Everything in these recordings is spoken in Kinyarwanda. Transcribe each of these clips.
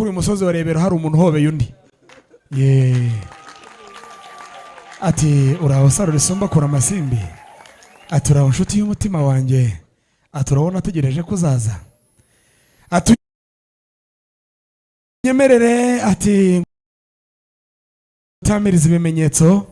Kuri uyu musozi wa Rebero hari umuntu uhobeye undi. Ye, ati: "Uraho saro risumba kura amasimbi." Ati: "Uraho nshuti y'umutima wanjye." Ati: "Urabona ategereje ko uzaza." Ati: "Nyemerere," ati, "utamiriza ibimenyetso."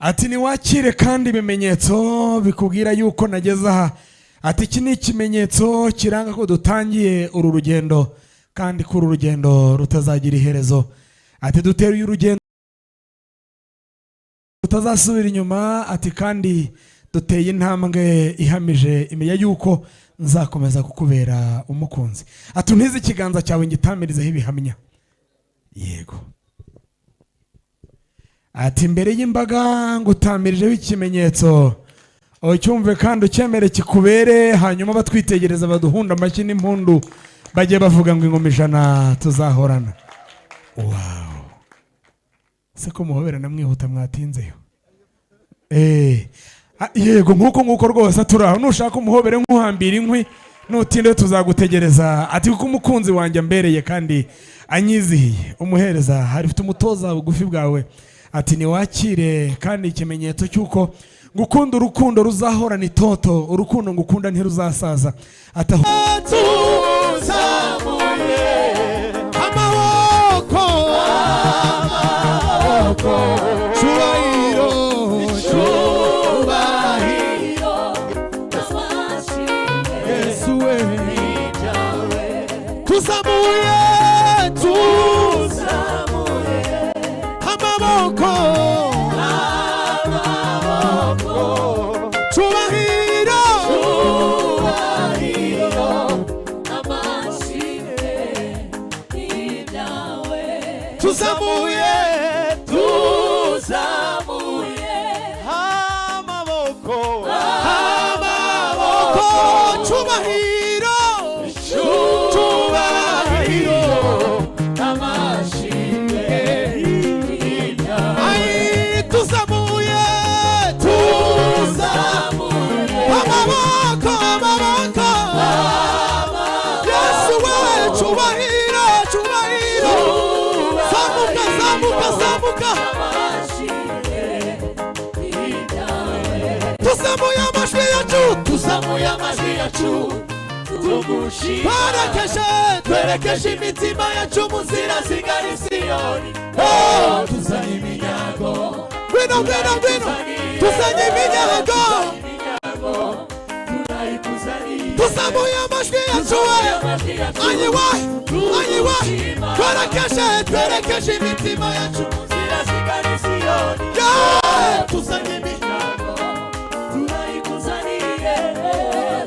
Ati: "Niwakire kandi ibimenyetso bikubwira yuko nageze aha." Ati: "Iki ni ikimenyetso kiranga ko dutangiye uru rugendo, kandi ko uru rugendo rutazagira iherezo." Ati: "Duteruye urugendo rutazasubira inyuma." Ati: "Kandi duteye intambwe ihamije, imenya yuko nzakomeza kukubera umukunzi." Ati: "Untize ikiganza cyawe ngitamirizeho ibihamya." Yego. Ati: "Imbere y'imbaga ngutamirijeho ikimenyetso, ucyumve kandi ucyemere kikubere, hanyuma batwitegereza baduhunda amashyi n'impundu, bajye bavuga ngo ingoma 100 tuzahorana." Wow, se ko muhoberana mwihuta, mwatinzeyo? Yego, nk'uko nguko rwose turi aho. Nushaka umuhobere nk'uhambira inkwi, nutinde tuzagutegereza. Ati: "Kuko umukunzi wanjye ambereye kandi anyizihiye." Umuhereza hari ufite umutoza bugufi bwawe. Ati: "Niwakire kandi ikimenyetso cy'uko ngukunda urukundo ruzahorana itoto, urukundo ngukunda ntiruzasaza." Ati aho Tuzamuye amaboko, amaboko, cyubahiro, cyubahiro, Yesu we. Tuzamuye, tuzamuye amaboko, amaboko, cyubahiro, cyubahiro. Amashimwe n'ibyawe. Tuzamuye, tuzamuye amaboko, amaboko, cyubahiro, cyubahiro. Amashimwe n'ibyawe. Ay, tuzamuye, tuzamuye amaboko, amaboko, Yesu we, cyubahiro, cyubahiro. Zamuka, zamuka, zamuka. Amashimwe n'ibyawe. Tuzamuye amajwi yacu, tuzamuye amajwi yacu tugushima. Twerekeje, twerekeje imitima yacu mu nzira zigana i Siyoni. Oh, tuzanye iminyago. Ngwino, ngwino, ngwino, tuzanye iminyago. Iminyago turayikuzaniye. Tuzamuye amajwi yacu we. Amajwi yacu Ayiwa, ayiwa, twerekeje, twerekeje imitima yacu mu nzira zigana i Siyoni. Yeah, tuzanye iminyago. Turayikuzaniye,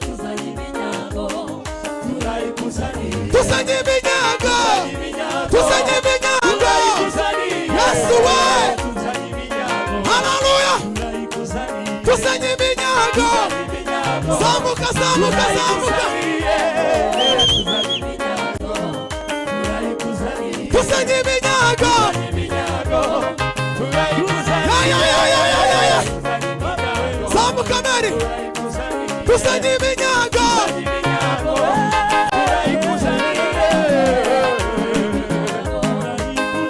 tuzanye iminyago, turayikuzaniye. Tuzanye iminyago. Iminyago. Tuzanye iminyago. Turayikuzaniye. Yesu we. Tuzanye iminyago. Haleluya. Turayikuzaniye. Tuzanye iminyago. Iminyago. Zamuka, zamuka, zamuka. Tuzanye iminyago, turayikuzaniye. Tuzanye iminyago. Iminyago turayikuzaniye. Ya, ya, ya, ya, ya, ya, ya. Tuzanye iminyago. Zamuka meri. Turayikuzaniye. Tuzanye iminyago. Iminyago turayikuzaniye.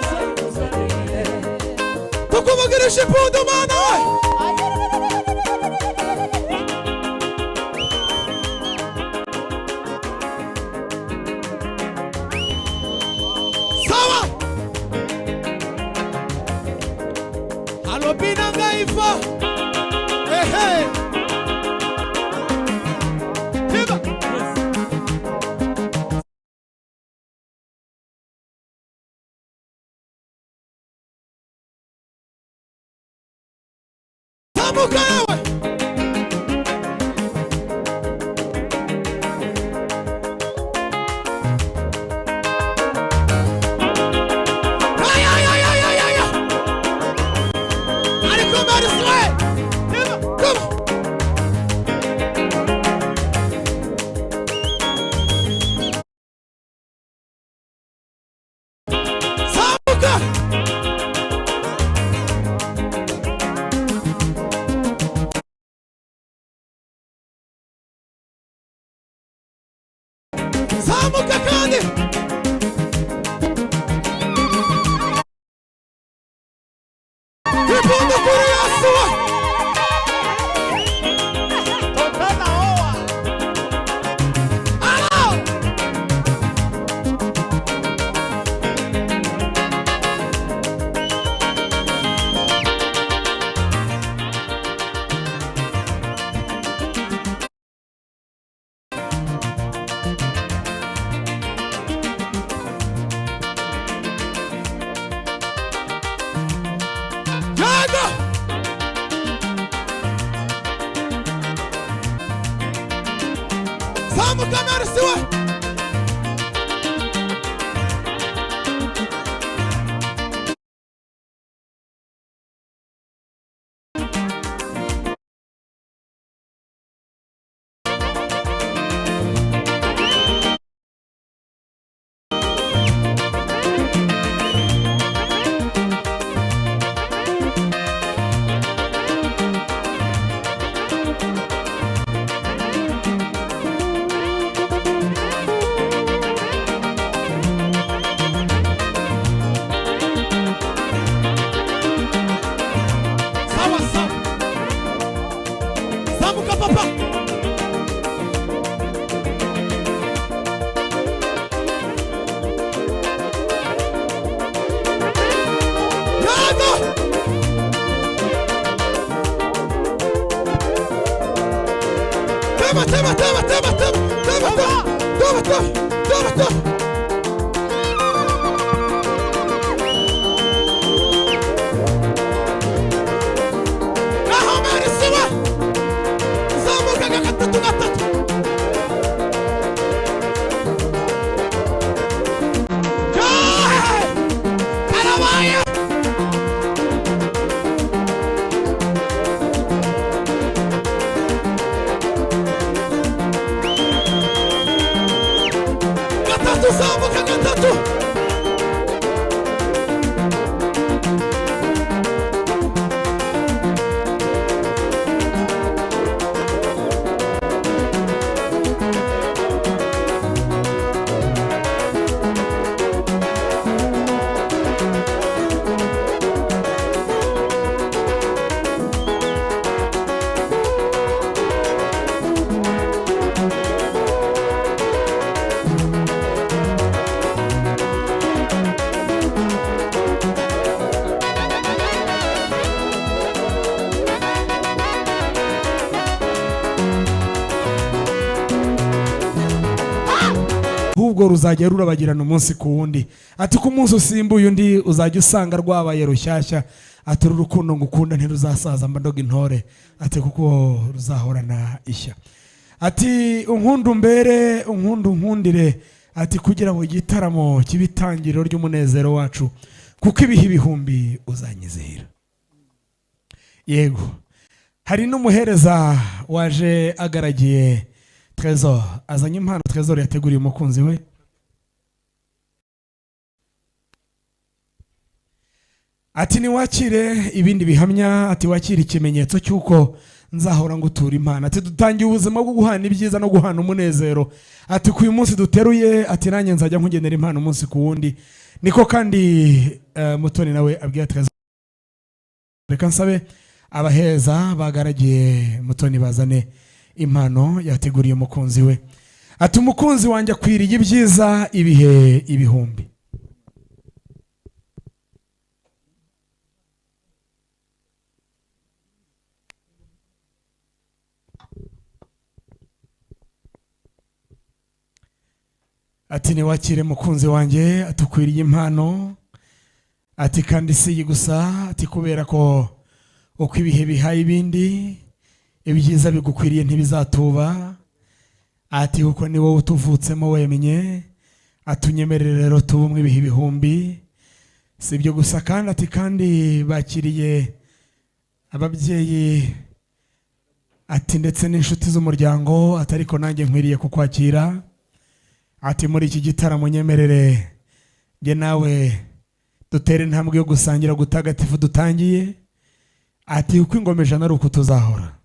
Turayikuzaniye. Tukuvugirisha impundu, Mana we. Sawa, alobi na ngai fo ehe. Tiba. Tambuka yawe. Ay, ay, ay, ay, ay, ay, ay. Ariko Mariswe. Tiba, come. Zamuka. Zamuka Mercy we. Sawa sawa. Zamuka papa. Yego. Tema tema tema tema tema tema tema tema tema tema. Naho Mercy we. Zamuka gatatu gatatu. Yeah! Karabaye. Gatatu zamuka gatatu. Ahubwo ruzajya rurabagirana umunsi ku wundi. Ati ku munsi usimbuye undi uzajya usanga rwabaye rushyashya. Ati uru rukundo ngukunda ntiruzasaza mba ndoga intore. Ati kuko ruzahorana ishya. Ati unkundu umbere, unkundu unkundire. Ati kugira ngo igitaramo kibe itangiriro ry'umunezero wacu, kuko ibihe ibihumbi uzanyizihira. Yego, hari n'umuhereza waje agaragiye Trésor, azanye impano Trésor yateguriye umukunzi we. Ati niwakire ibindi bihamya, ati wakire ikimenyetso cy'uko nzahora ngutura impano. Ati dutangiye ubuzima bwo guhana ibyiza no guhana umunezero. Ati ku uyu munsi duteruye, ati nanjye nzajya nkugenera impano umunsi ku wundi. Niko kandi Mutoni nawe abwira Trésor, reka nsabe abaheza bagaragiye Mutoni bazane impano yateguriye umukunzi we. Ati umukunzi wanjye akwiriye ibyiza ibihe ibihumbi. Ati niwakire mukunzi wanjye, atukwiriye impano. Ati kandi si iyi gusa, ati kubera ko uko ibihe bihaye ibindi, ibyiza bigukwiriye ntibizatuba. Ati kuko ni wowe utuvutsemo wemenye, atunyemerere rero tubumwe ibihe ibihumbi. Si ibyo gusa kandi, ati kandi bakiriye ababyeyi, ati ndetse n'inshuti z'umuryango, ati ariko nanjye nkwiriye kukwakira. Ati muri iki gitaramo nyemerere njye nawe dutere intambwe yo gusangira gutagatifu dutangiye. Ati uko ingoma ijana ari uko tuzahora.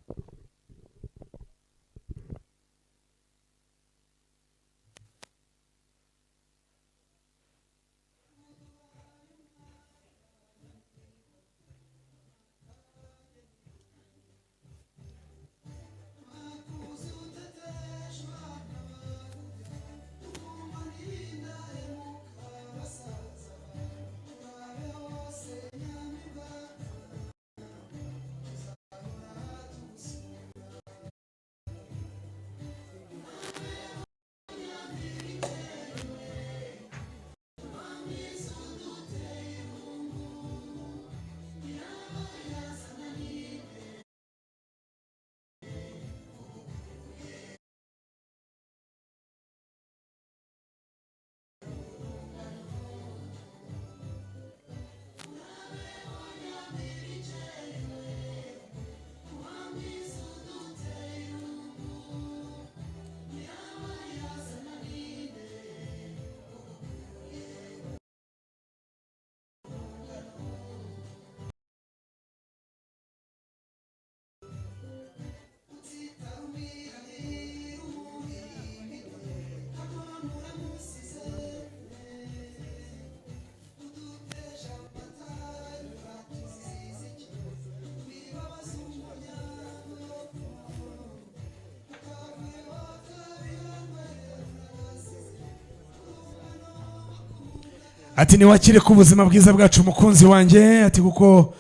Ati niwakire ku buzima bwiza bwacu, umukunzi wanjye, ati kuko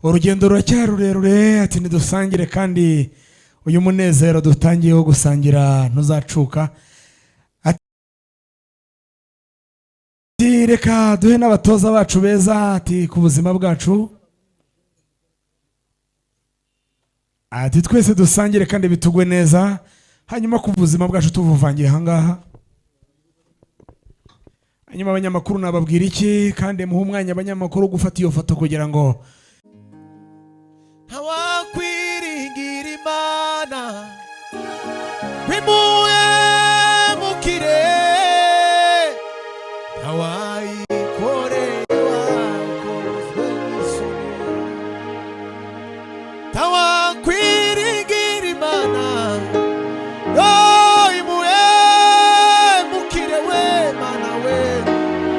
urugendo ruracyari rurerure. Ati nidusangire, kandi uyu munezero dutangiye wo gusangira ntuzacuka. Ati reka duhe n'abatoza bacu beza, ati ku buzima bwacu. Ati twese dusangire kandi bitugwe neza, hanyuma ku buzima bwacu tubuvangiye ahangaha. Hanyuma abanyamakuru nababwira iki? Kandi muhe umwanya abanyamakuru gufata iyo foto kugira ngo Ntawakwiringira Imana bimuhemukire, ntawayikoreye wakozwe n'isoni. Ntawakwiringira Imana yo imuhemukire, we Mana we,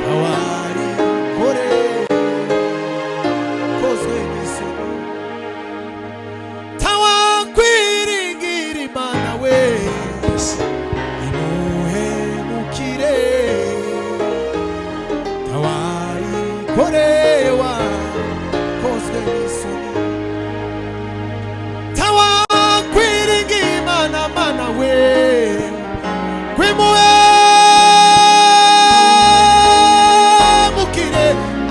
ntawayikoreye kozwe n'isoni. Tawakwiringira Imana we imuhemukire, tawayikorewa kozwe n'isoni. Tawakwiringira Imana, Mana we, kwimuhemukire,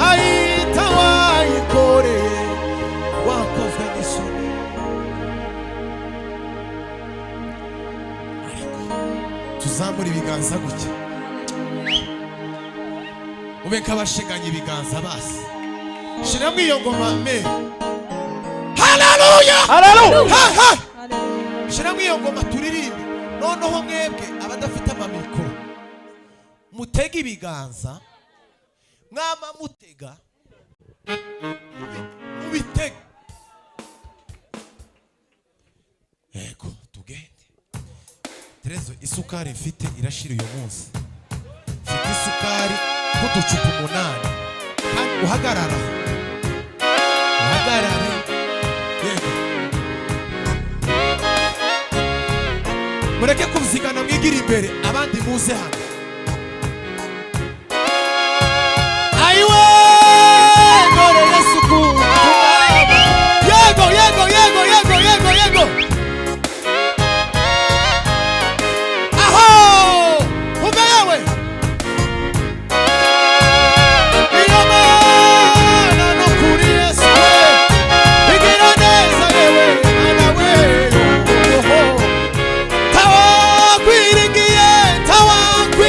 ayitawayikoreye wakozwe n'isoni. Ariko tuzamura ibiganza gutya, ube nk'abashiganye ibiganza basi. Shiramo iyo ngoma me. Haleluya! Haleluya! Ha, ha! Shiramo iyo ngoma turirimbe. Noneho mwebwe abadafite amamikoro, mutege ibiganza, mwama mutega, mubitege. Yego, tugende. Terezo, isukari mfite irashira uyu munsi. Mfite isukari nk'uducupa 8. Kandi uhagarara, uhagarare. Yego, mureke kuzigana, mwigire imbere, abandi muze hano. Ayiwe, dore Yesu ku Yego, yego, yego, yego, yego, yego. Aho umva yewe, iyo Mana no kuri Yesu we igira neza, yewe Mana we. Oho. Tawakwiringiye, tawakwiringiye.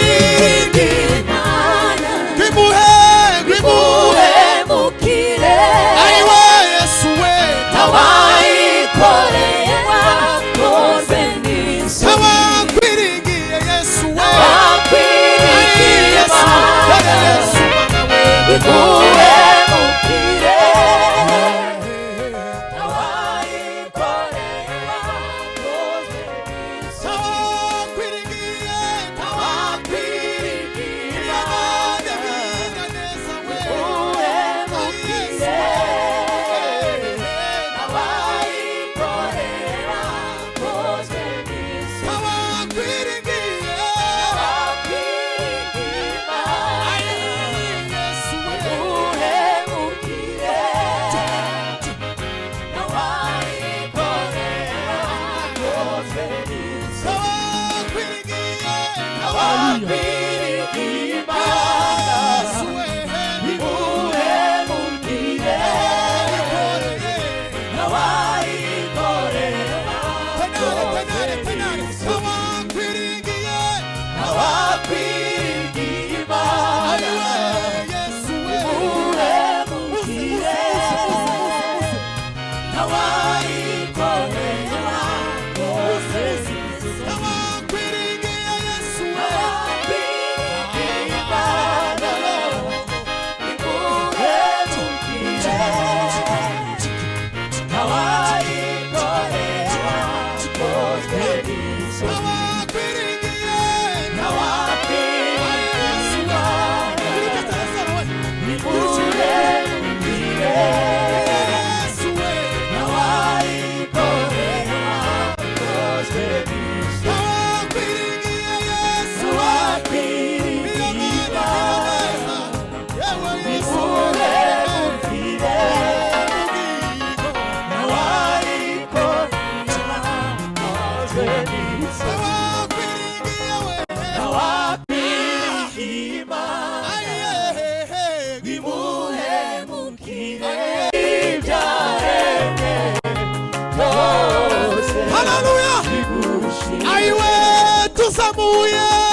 Haleluya. Aiwe, tuzamuye.